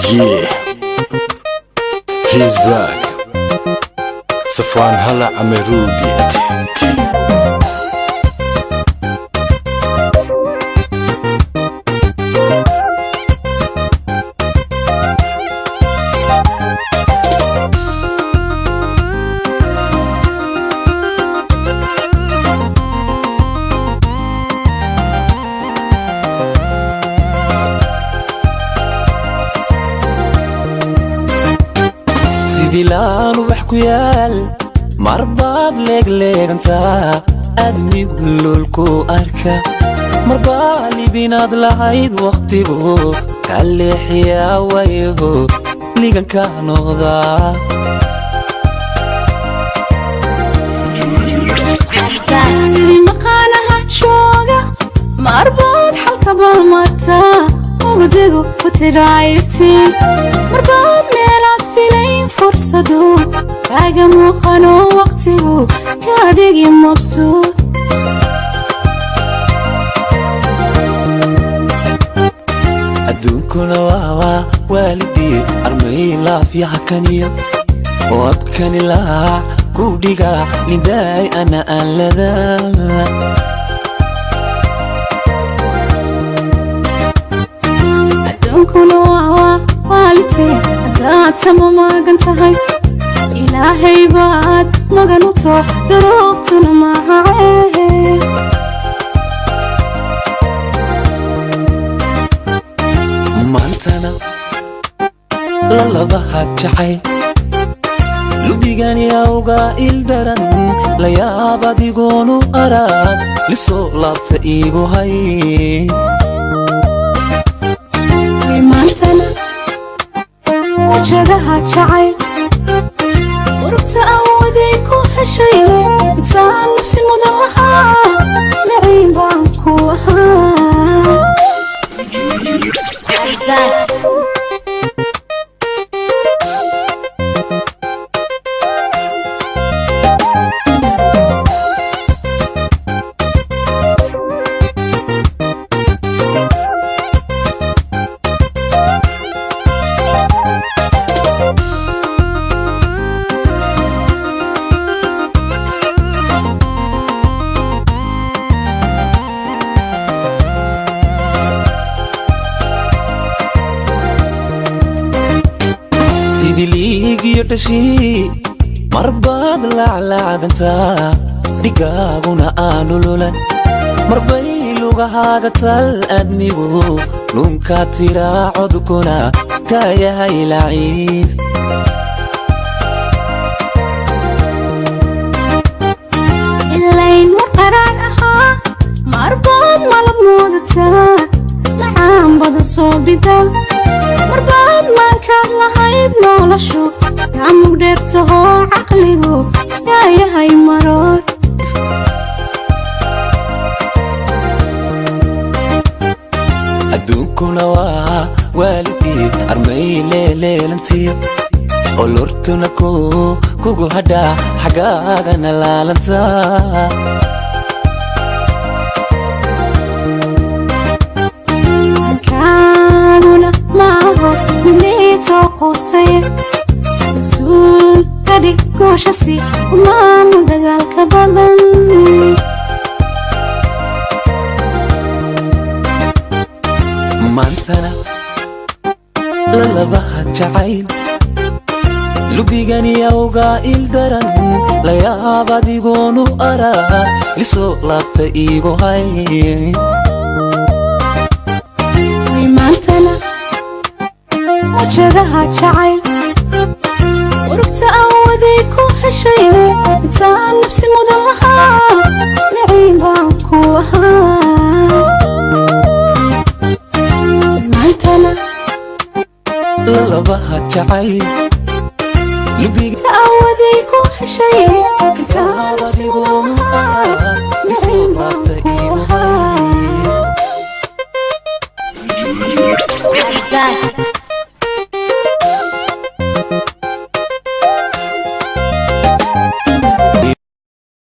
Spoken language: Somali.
Yeah, he's back. Safwan Hala amerudi. Sidii wax ku yaal marbaad leegleegantaa, admigu loolku arka marbaa libinaad lahayd, wakhtigu ka leexiyaa wayaho liganka noqdaa. Sidii maqaanaha jooga marbaad xalka balmartaa, mugdigu ku tidhaayiftiin marbaad meelaad filayn fursadu kaaga muuqano, waqtigu kaa dhigi mabsuud. Adduunkuna waawaa waalidii armay laafyaha kaniyo oo abkani laac ku dhiga lindaay ana aan ladaa. Adduunkuna waawaa waalidtii, haddaad sama magan tahay Ilaahay baad magan u too, duruuftuna maaha ceeb. Maantana lalabaha jacayl lubigani awga il daran la yaab adigoonu arag lisoo laabta iigu hay. Maantana wajadaha jacayl urugta awooday ku heshay, intaan nafsi mudan lahaa naciim baan ku ahaa. Sidii liigiyo dhashii marbaad laclacdantaa, dhigaaguna aanu lulan marbay lugahaaga tal, admigu lunkaa tiraa codkuna kaa yahay laciib. Ilayn war qaraar ahaa marbaad malab moodataa, macaan badan soo bida marbaad maankaad lahayd, noloshu kaa mugdheertahoo caqligu kaa yahay maroor. Adduunkuna waa waalidii armay leeleelantiyo olortuna ku kugu hadhaa xaggaagana laalanta. Kaaguna maa hoos midniitoo quustaye, mas-uul ka dhig gooshasi umaamul dagaalka badan. Maantana lalabaha jacayl lubigani awga il daran la yaab adigoonu arag lisoo laabta iigu hay. Maantana wajadaha jacayl urugta awaday ku heshay, intaan nafsi mudan lahaa naciim baan ku ahaa.